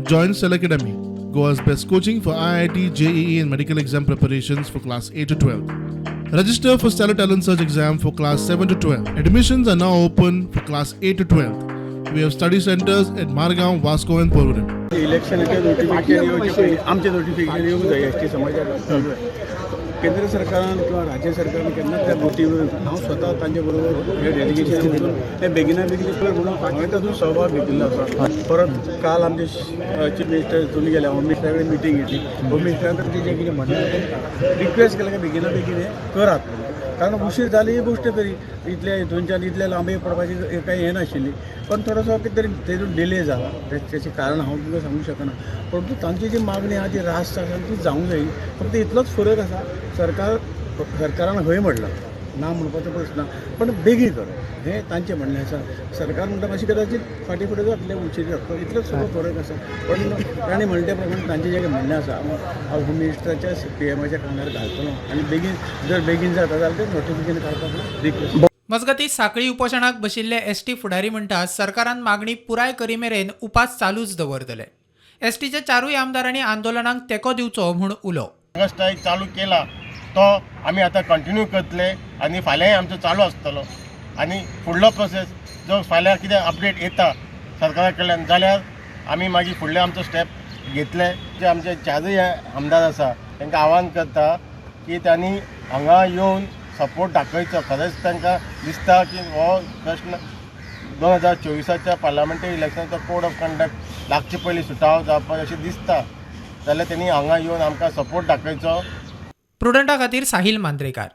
Join Cell Academy, Goa's best coaching for IIT, JEE, and medical exam preparations for class 8 to 12. Register for Stellar Talent Search exam for class 7 to 12. Admissions are now open for class 8 to 12. We have study centers at Margaon, Vasco, and Porvorim. इलेक्शनाचें notification येवचे पयलीं आमचें notification येवंक जाय S T समाजाक. केंद्र सरकारान किंवा राज्य सरकारान केन्नाच त्या बोटीवर, हांव स्वता तांचे बरोबर हे डेलिगेशन वचून ते बेगिना बेगीन कर म्हणून हांवें तातूंत सहभाग घेतिल्लो आसा. परत काल आमचे चीफ मिनिस्टर हितून गेले, होम मिनिस्टरा कडेन मिटींग घेतली. होम मिनिस्टरान तांचे जें कितें म्हणणें, रिक्वेस्ट केलें की बेगिना बेगीन हें करात म्हणून, कारण उशीर जाली ही गोश्ट तरी इतल्या हितूनच्यान इतले लांबी पडपाची कांय हें नाशिल्ली. पण थोडोसो कितें तरी तेतून डिले जाला. तेचें कारण हांव तुमकां सांगूंक शकना, परंतु तांची जी मागणी आहा ती रास्त आसा आनी ती जावंक जाय. फक्त इतलोच फरक आसा, सरकारान हय म्हणलां, ना म्हणपाचो प्रश्न ना, पण बेगीन कर हें तांचें म्हणणें आसा. सरकार म्हणटा मातशें कदाचीत फाटीं फुडें जातलें, उशीर जातलो, इतलोच सगळो फरक आसा. पण ताणें म्हणटा त्या प्रमाणे तांचें जें म्हणणें आसा, हांव होम मिनिस्टराच्या, पीएमाच्या कानार घालतलो आनी बेगीन जर बेगीन जाता जाल्यार तें नोटिफिकेशन काडपाक रिक्वेस्ट. मजगतीं, साखळी उपोशणाक बशिल्ले एसटी फुडारी म्हणटात, सरकारान मागणी पुराय करीमेरेन उपास चालूच दवरतले. एसटीच्या चारूय आमदारांनी आंदोलनाक तेंको दिवचो म्हूण उलो. हंगर स्ट्रायक चालू केला तो आमी आतां कंटिन्यू करतले आनी फाल्यांय आमचो चालू आसतलो. आनी फुडलो प्रोसेस जो फाल्यां कितें अपडेट येता सरकारा कडल्यान जाल्यार आमी मागीर फुडले आमचो स्टेप घेतले. जे आमचे चारूय आमदार आसा तांकां आवाहन करता की तांणी हांगा येवन सपोर्ट दाखयचो. खरेंच तांकां दिसता की हो प्रश्न 2024च्या पार्लमेंटरी इलेक्शनाचो कोड ऑफ कंडक्ट लागचे पयलीं सुटावो जावपाक अशें दिसता जाल्यार तेणी हांगा येवन आमकां सपोर्ट दाखयचो. प्रुडंटा खातीर साहिल मांद्रेकार.